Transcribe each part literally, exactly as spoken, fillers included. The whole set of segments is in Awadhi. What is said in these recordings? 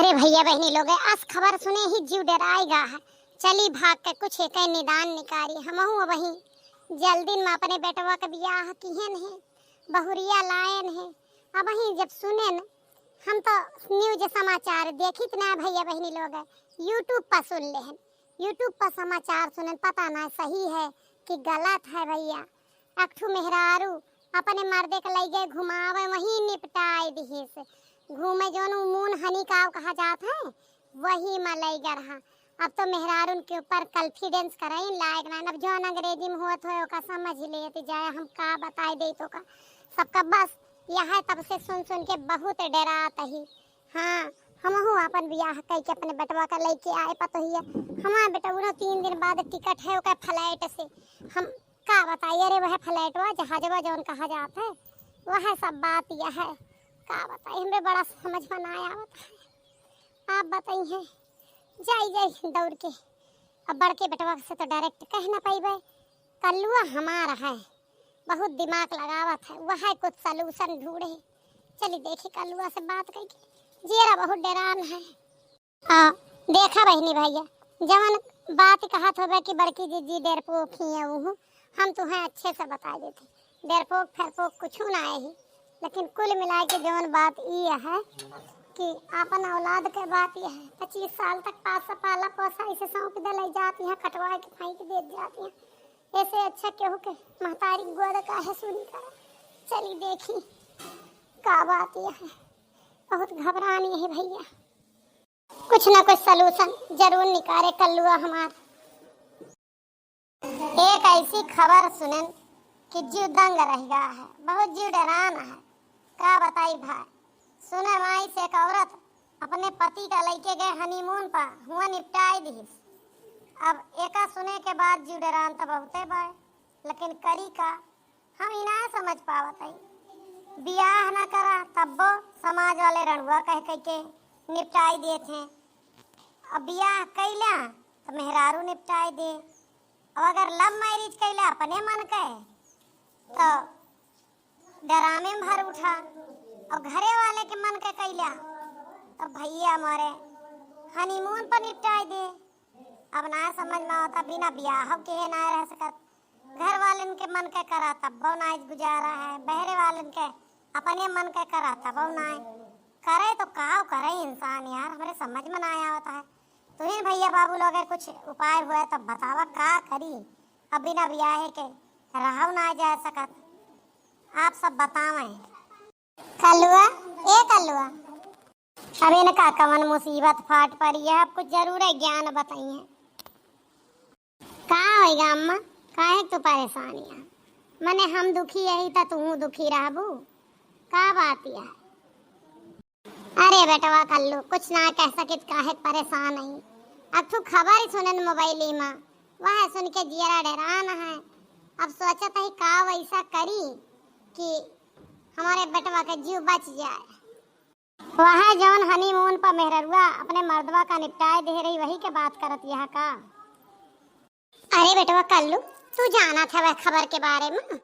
अरे भइया बहिनी लोग, अस खबर सुने ही जिउ डेराइ गा है। चली भाग के कुछ एके निदान निकारी। हमहू अबहीं जल्दी में अपने बेटवा के बियाह किहेन है, बहुरिया लाएन है। अबहीं जब सुनेन, हम तो news समाचार देखित ना भइया बहिनी लोग, YouTube पर सुन लेहन। YouTube पर समाचार सुनेन, पता ना सही है कि गलत है भइया। एक ठू मेहरारू अपने मर्दे के लइगे घुमावे, वहीं निपटाइ दिहिस। घूमे जौन उ मून हनी काव कहा जात है, वही में लइगे रहा। अब तो मेहरारून के ऊपर confidence करइ लायक ना। अब जौन अंग्रेजी में होत होए ओका समझ लेत जाए, हम का बताइ देई तोका। सबका बस यह है, तब से सुन सुन के बहुत डेरात ही। हाँ, हमहू आपन बियाह कइ के अपने बेटवा का लइके आए पतोहिया। हमार बेटउनो तीन दिन बाद टिकट है ओकर flight से। हम का बताई, अरे वह flightवा, जहाजवा जौन कहा जात है, वह सब बात यह है। का बताई, हमरे बड़ा समझ में ना आवत है। आप बताई हैं, जाई जाई दौड़ के। अब बड़के बेटवा से तो direct कह ना पइबे, कल्लुआ हमार है, बहुत दिमाग लगावत है, वह कुछ solution ढूंढे। चली देखी कल्लुआ से बात कइके, जियरा बहुत डेरान है। आ, देखा बहिनी भइया, जवन बात कहत होबे कि बड़की जिज्जी डेरपोक ही है, उहू हम तुहें अच्छे से बताइ देते, डेरपोक फेरपोक कुछू ना है ही। लेकिन कुल मिलाइ के जवन बात ई है कि आपन औलाद के बात ई है, पच्चीस साल तक पास पाला पोसा इसे सौंप दे लइ जात यहाँ, कटवाइ के फेंक देत जात यहाँ। ऐसे अच्छा केहू के महतारी गोद काहे सुनी करा। चली देखी का बात ई है, बहुत घबरानी है भइया। कुछ ना कुछ solution जरूर निकारे कल्लुआ हमार। एक ऐसी खबर सुनेन कि जिउ दंग रहि गा है, बहुत जिउ डेरान है। का बताई भाई, सुने माई से एक औरत अपने पति का लइके गए honeymoon पर, हुआ निपटाइ दिहिस। अब एका सुने के बाद जिउ डेरान तो बहुते बाय, लेकिन करी का, हम ही ना समझ पावत हई। बियाह ना करा तब्बो समाज वाले रड़ुआ कह कह के निपटाइ देत हैं। अब बियाह कइला तो मेहरारू निपटाइ दे। अब अगर love marriage कइला अपने मन के तो ड्रामे में भर उठा, और घरे वाले के मन के कइला तो भइया मोरे honeymoon पर निपटाइ दे। अब ना समझ में आवता, बिना बियाह के ना रह सकत। घर वालन के मन के करा तब्बो ना गुजारा है, बहरे वालन के अपने मन के करा तब्बो ना। करे तो का करे इंसान यार, हमरे समझ में ना आवता है। तुहिन भइया बाबू लोग कुछ उपाय हुआ तब बतावा का करी, अब बिना बियाहे के रहो ना जा सकत। आप सब बतावें। कलुआ, ए कलुआ, अब इनका कवन मुसीबत फाट पड़ी है, अब कुछ जरूर है ज्ञान बताइए। का होइगा अम्मा, काहे तू परेशान है? मने हम दुखी यही त तू दुखी रहबू, का बात है? अरे बेटवा कल्लू, कुछ ना कह सकित, काहे परेशान है? अब तू खबर ही सुनन मोबाइली में, वह सुन के जियरा डेरान है। अब सोचत है का वैसा करी कि हमारे बेटवा के जीव बच जाए। वह जौन honeymoon पर मेहररुआ अपने मर्दवा का निपटाए दे रही, वही के बात करत यह का? अरे बेटवा कल्लू, तू जानत है वह खबर के बारे में?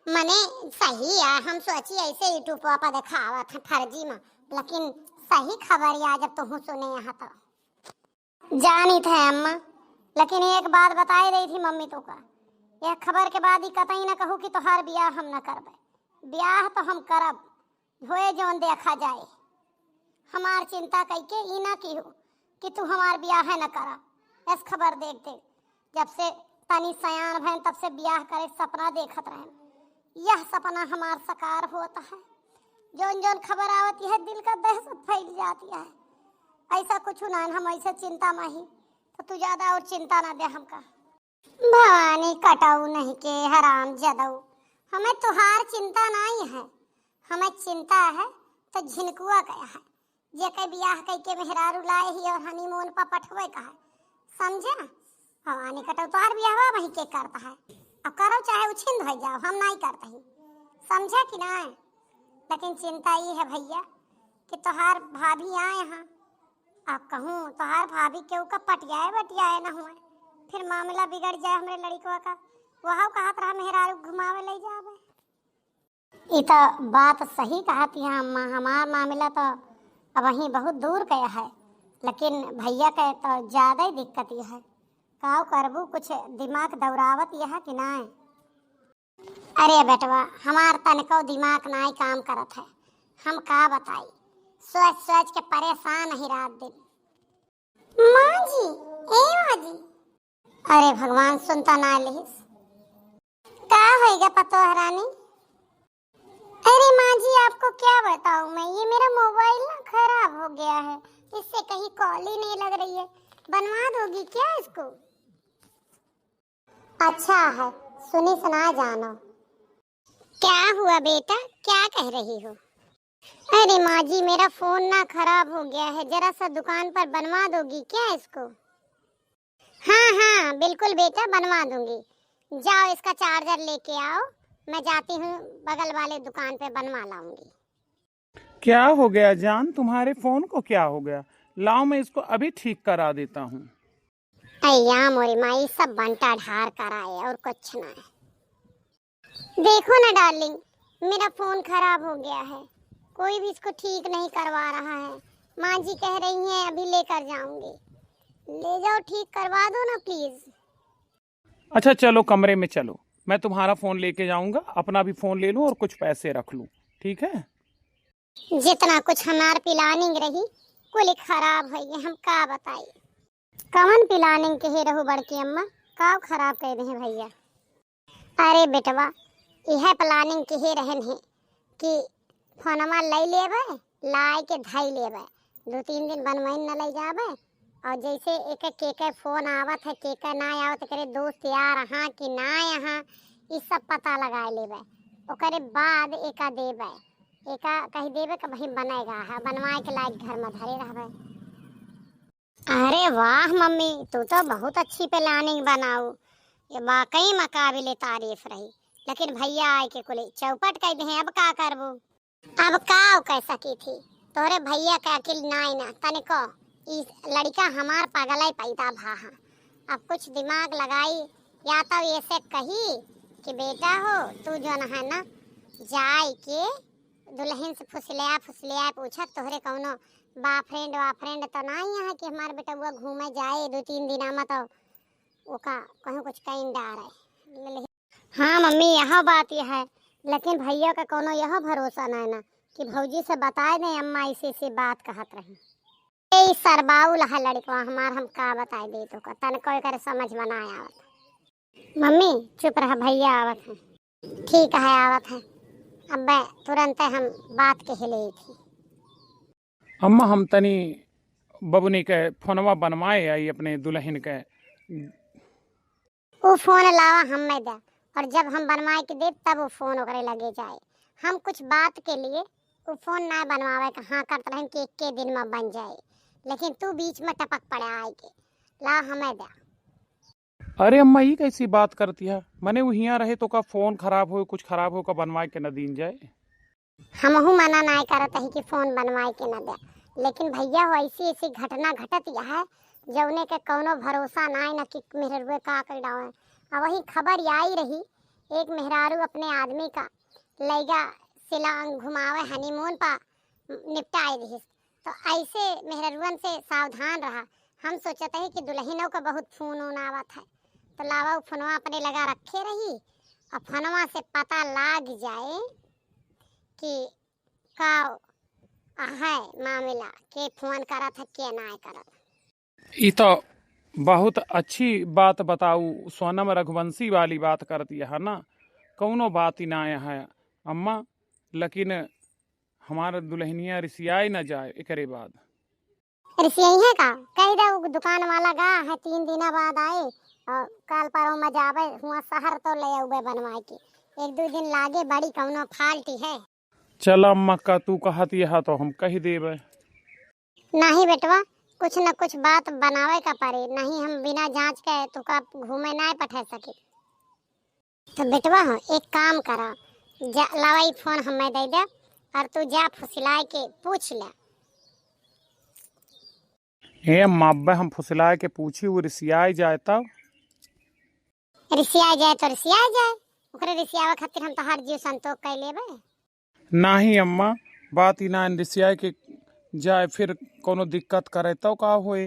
मने सही है, हम सोची ऐसे YouTube पर दिखावत है फर्जी में, लेकिन सही खबर या जब तुहू सुने यहाँ तो। जानित है अम्मा, लेकिन एक बात बताए रही थी मम्मी तो का, यह खबर के बाद ही कतई न कहू कि तोहार बियाह हम न करबे। बियाह तो हम करब, होए जौन देखा जाए। हमार चिंता कइके ई ना किहू कि तू हमार बियाह न करा। एस खबर देख देख, जब से तनी सयान भयन तब से बियाह करे सपना देखत रहन। यह सपना हमार साकार होत है। जौन जौन खबर आवत है दिल का दहशत फैल जाती है। ऐसा कुछ ना, हम ऐसे चिंता में ही, तो तू ज्यादा और चिंता ना दे हमका। भवानी कटाऊ नहीं के हराम जदऊ, हमें तुहार चिंता नहीं है, हमें चिंता है तो झिनकुआ का है, जेके बियाह कइके मेहरारू लाए ही और honeymoon पर पठवे का है, समझे? भवानी कटाऊ तुहार बियाहवा वहीं के करता है, अब करो चाहे उछिंद हो जाओ, हम नहीं करते ही, समझे कि नहीं? लेकिन चिंता ये है भइया कि तुहार भाभी आए हैं, अब कहूँ तोहार भाभी केहू का पटियाए बटियाए न हुए, फिर मामला बिगड़ जाए हमरे लड़िकवा का। वह कहत रहा मेहरारू घुमावे ले जावे। ई तो बात सही कहत है अम्मा, हमार मामला तो अबहीं बहुत दूर गया है, लेकिन भैया के तो ज्यादा ही दिक्कत यह है। काव करबू, कुछ दिमाग दौड़ावत यह कि नाय? अरे बेटवा, हमार तनिको दिमाग नाय काम करत है, हम का बताई, सोच सोच के परेशान ही रात दिन। माँ जी, ए माँ जी। अरे भगवान, सुनता ना लिहिस। का होइगा पतोह रानी? अरे माँ जी, आपको क्या बताऊँ मैं, ये मेरा मोबाइल ना खराब हो गया है, इससे कहीं कॉल ही नहीं लग रही है, बनवा दोगी क्या इसको? अच्छा है, सुनी सुना जानो। क्या हुआ बेटा, क्या कह रही हो? अरे माँ जी, मेरा फोन ना खराब हो गया है, जरा सा दुकान पर बनवा दोगी क्या इसको? हाँ हाँ, बिल्कुल बेटा, बनवा दूंगी। जाओ, इसका चार्जर लेके आओ, मैं जाती हूँ बगल वाले दुकान पे बनवा लाऊंगी। क्या हो गया जान, तुम्हारे फोन को क्या हो गया? लाओ, मैं इसको अभी ठीक करा देता हूँ। अय्या मोरी माई, सब बंटा ढार कराए और कुछ ना है। देखो ना डार्लिंग, मेरा फोन खराब हो गया है, कोई भी इसको ठीक नहीं करवा रहा है। माँ जी कह रही हैं अभी लेकर जाऊंगी। ले जाओ, ठीक करवा दो ना प्लीज। अच्छा चलो, कमरे में चलो, मैं तुम्हारा फोन लेके जाऊंगा, अपना भी फोन ले लूं और कुछ पैसे रख लूं, ठीक है? जितना कुछ हमार प्लानिंग रही, कुल खराब है, ये हम का बताई। कवन प्लानिंग कहे रहू बड़की अम्मा, काव खराब कह दे भैया? अरे बेटवा, यह प्लानिंग कहे रहन है कि फोनवा लई लेबे, लाई के धई लेबे, दो तीन दिन बनवाइन न लई जाबे, और जैसे एक एक के के फोन आवत है, के के ना आवत, एकरे दोस्त यार हाँ कि ना यहाँ, ई सब पता लगा लेबे। ओकरे बाद एका देबे, एका कह देबे कि भाई बनेगा है, बनवाए के लायक घर में धरे रहबे। अरे वाह मम्मी, तू तो बहुत अच्छी प्लानिंग बनाऊ, ये वाकई में काबिल तारीफ रही। लेकिन भैया आए के कुल चौपट कह दे, अब का करबू? अब का उ कह सकी थी, तोहरे भैया के अकिल नाई ना तनिको। ई लड़का हमार पागल ही पैदा भा है। अब कुछ दिमाग लगाई, या तो ऐसे कही कि बेटा हो, तू जो है ना, जाए के दुल्हन से फुसलिया फुसलिया पूछत, तोहरे कौनो बॉयफ्रेंड वाफ्रेंड तो नाई है कि हमार बेटउआ घूमे जाए दो तीन दिन में तो ओका कहूँ कुछ कहीं डारे। हाँ मम्मी, यह बात यह है, लेकिन भैया का कौनो यह भरोसा नहीं ना कि भौजी से बताए दे अम्मा ऐसी ऐसी बात कहत रही। ए सरबाउल है लड़कवा हमार, हम का बताए दे तो का, तनिको एकर समझ में ना आवत। मम्मी चुप रह, भैया आवत है। ठीक है, आवत है, अब तुरंत हम बात कह ले थी। अम्मा, हम तनी बबुनी के फोनवा बनवाए आई अपने दुल्हन के। उ फोन लावा हमें दे, और जब हम बनवाए के देब तब उ फोन ओकरे लगे जाए। हम कुछ बात के लिए उ फोन ना बनवावे के हाँ करत रहन कि एक के दिन में बन जाए, लेकिन तू बीच में टपक पड़े आए के। ला हमें दे। अरे अम्मा, ई कैसी बात करती है? मने उ हियाँ रहे तो का फोन खराब हो, कुछ खराब हो का बनवाए के न दीन जाए? हमहू मना नाय करत ही कि फोन बनवाए के न दे, लेकिन भैया हो ऐसी ऐसी घटना घटत यह है, जौने के कौनो भरोसा नाय न कि मेहरुए का कर डावे। अब वही खबर आई रही, एक मेहरारू अपने आदमी का लैगा शिलांग घुमावे हनीमून पा निपटाए दिहिस। तो ऐसे मेहररुअन से सावधान रहा। हम सोचत ही कि दुल्हनों का बहुत फोन ओन आवत है, तो लावा उ फोनवा अपने लगा रखे रही और फोनवा से पता लाग जाए कि का है मामला, के फोन करत है, के ना करत। ई तो बहुत अच्छी बात बताऊ, सोनम रघुवंशी वाली बात करती है ना, कौनो बात ही ना है अम्मा, लेकिन हमार दुल्हनिया रिसियाई न जाए एकरे बाद। रिसियाई है का? कह दे उ दुकान वाला गा है, तीन दिना बाद आए और काल परसों में जावे हुआ शहर तो ले आउबे बनवाए के। एक दो दिन लागे, बड़ी कौनो फाल्टी है। चल अम्मा, का तू कहत यह तो हम कह देबे। नहीं बेटवा, कुछ न कुछ बात बनावे का पड़े, नहीं हम बिना जांच के तुका घूमे ना पठा सके। तो बेटवा हो, एक काम करा, जा, लावा ई फोन हमें दे दे और तू जा फुसिलाए के पूछ ले। ए अम्मा, अब्बे हम फुसिलाए के पूछी, वो रिसियाए जाए तब। रिसियाए जाए तो रिसियाए जाए, ओकरे रिसियावे खातिर हम तोहार जीव संतोष कर लेबे। नाही अम्मा, बात ही ना रिसियाए के जाए फिर कौनो दिक्कत करे तो का होए?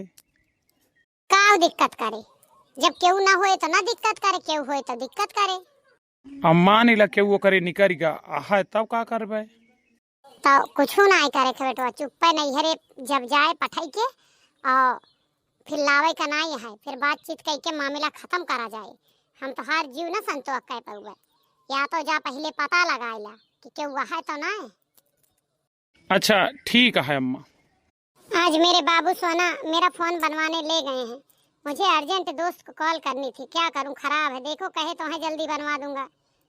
का दिक्कत करे? जब केहू ना होए तो ना दिक्कत करे, केहू होए तो दिक्कत करे। अब मानी ला केहू ओकरे निकरि गा, अहै तब का करबे? तो कुछू नाहीं करे के बेटवा, चुप्पे नैहरे जब जाए पठाई के और फिर लावे का नाहीं है, फिर बातचीत कइके मामिला खतम करा जाए। हम तोहार जीव न संतोष कर पउबे, या तो जा पहिले पता लगाए ला कि केहू अहै तो नाहीं। अच्छा ठीक है अम्मा। आज मेरे बाबू सोना मेरा फोन बनवाने ले गए हैं। मुझे अर्जेंट दोस्त को कॉल करनी थी। क्या करूं, खराब है। देखो, कहे तो हैं जल्दी बनवा दूंगा,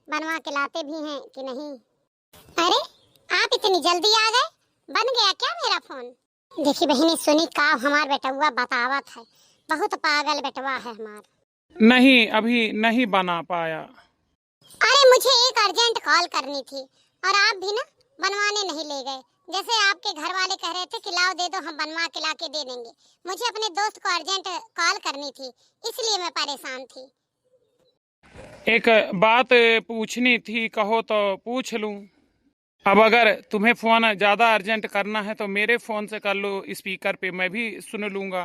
बनवा के लाते भी हैं कि नहीं। अरे, आप इतनी जल्दी आ गए, बन गया क्या मेरा फोन? देखी बहिनी, सुनी का हमार बेटउआ बतावत है, बहुत पागल बेटवा है हमार। नहीं, अभी नहीं बना पाया। अरे, मुझे एक अर्जेंट कॉल करनी थी और आप भी ना बनवाने नहीं ले गए। जैसे आपके घर वाले कह रहे थे कि लाओ दे दो, हम बनवा के ला के दे देंगे। मुझे अपने दोस्त को अर्जेंट कॉल करनी थी, इसलिए मैं परेशान थी। एक बात पूछनी थी, कहो तो पूछ लूं। अब अगर तुम्हें फोन ज्यादा अर्जेंट करना है तो मेरे फोन से कर लो, स्पीकर पे, मैं भी सुन लूंगा।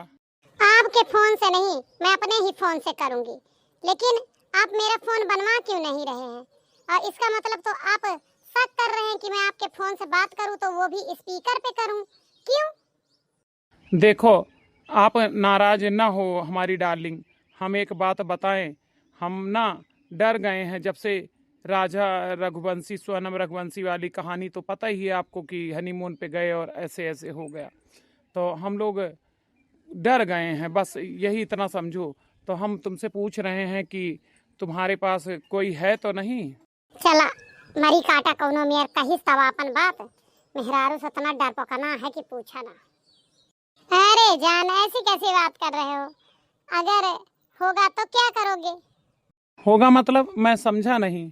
आपके फोन से नहीं, मैं अपने ही फोन से करूंगी, लेकिन आप मेरा फोन बनवा क्यों नहीं रहे हैं? और इसका मतलब तो आप शक कर रहे हैं कि मैं आपके फोन से बात करूं तो वो भी स्पीकर पे करूं, क्यों? देखो, आप नाराज ना हो हमारी डार्लिंग, हम एक बात बताएं, हम ना डर गए हैं जब से राजा रघुवंशी, सोनम रघुवंशी वाली कहानी तो पता ही है आपको कि हनीमून पे गए और ऐसे ऐसे हो गया, तो हम लोग डर गए हैं, बस यही इतना समझो। तो हम तुमसे पूछ रहे हैं कि तुम्हारे पास कोई है तो नहीं? चला, मरी काटा कौनो मेर कहिस तब आपन बात। मेहरारू से इतना डरपोकना है कि पूछा ना। अरे जान, ऐसी कैसी बात कर रहे हो? अगर होगा तो क्या करोगे? होगा मतलब, मैं समझा नहीं।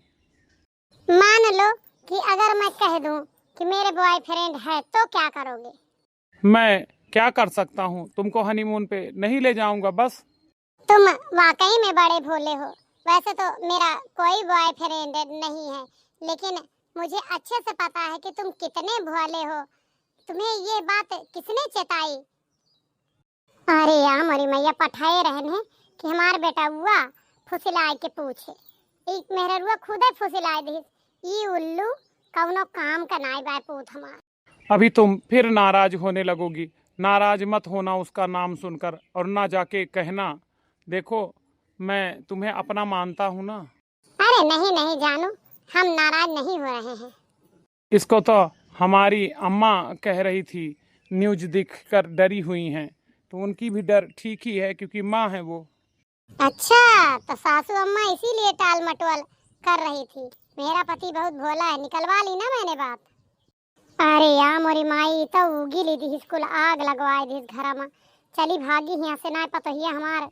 मान लो कि अगर मैं कह दूं कि मेरे बॉयफ्रेंड है तो क्या करोगे? मैं क्या कर सकता हूँ, तुमको हनीमून पे नहीं ले जाऊंगा बस। तुम वाकई में बड़े भोले हो। वैसे तो मेरा कोई बॉयफ्रेंड नहीं है, लेकिन मुझे अच्छे से पता है कि तुम कितने भोले हो। तुम्हें ये बात किसने चेताई? अरे या मोरी मैया, पठाए रहन है कि हमार बेटउआ फुसिलाए के पूछे। ई मेहररुआ खुदे फुसिलाए दिहिस। ई उल्लू कौनो काम का नाई बाय पूत हमार। अभी तुम फिर नाराज होने लगोगी। नाराज मत होना उसका नाम सुनकर, और ना जाके कहना, देखो मैं तुम्हें अपना मानता हूँ ना। अरे नहीं, नहीं जानू, हम नाराज नहीं हो रहे हैं। इसको तो हमारी अम्मा कह रही थी, न्यूज दिख कर डरी हुई हैं, तो उनकी भी डर ठीक ही है, क्योंकि माँ है वो। अच्छा, तो सासू अम्मा इसीलिए टाल मटोल कर रही थी। मेरा पति बहुत भोला है, निकलवा ली ना मैंने बात। अरे या मोरी माई, ई तो उगी ली दिहिस, कुल आग लगवाए दिहिस घरा मा। चली भागी हियाँ से, ना पतोहिया हमार,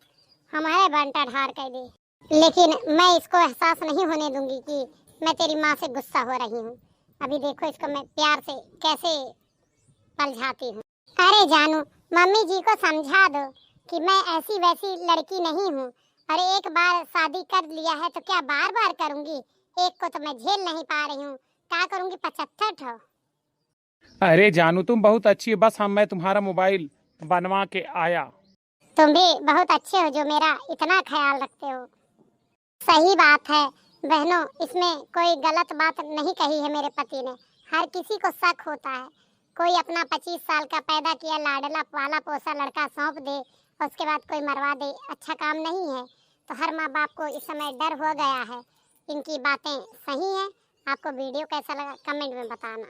हमारे बंटा ढार कर दे। लेकिन मैं इसको एहसास नहीं होने दूंगी कि मैं तेरी माँ से गुस्सा हो रही हूँ। अभी देखो इसको मैं प्यार से कैसे पलझाती हूँ। अरे जानू, मम्मी जी को समझा दो कि मैं ऐसी वैसी लड़की नहीं हूँ, और एक बार शादी कर लिया है तो क्या बार बार करूँगी? एक को तो मैं झेल नहीं पा रही हूँ, क्या करूँगी पचहत्तर ठो। अरे जानू, तुम बहुत अच्छी हो, बस हम, मैं तुम्हारा मोबाइल बनवा के आया। तुम भी बहुत अच्छे हो जो मेरा इतना ख्याल रखते हो। सही बात है बहनों, इसमें कोई गलत बात नहीं कही है मेरे पति ने। हर किसी को शक होता है, कोई अपना पच्चीस साल का पैदा किया लाडला पाला पोसा लड़का सौंप दे और उसके बाद कोई मरवा दे, अच्छा काम नहीं है। तो हर माँ बाप को इस समय डर हो गया है। इनकी बातें सही हैं। आपको वीडियो कैसा लगा, कमेंट में बताना।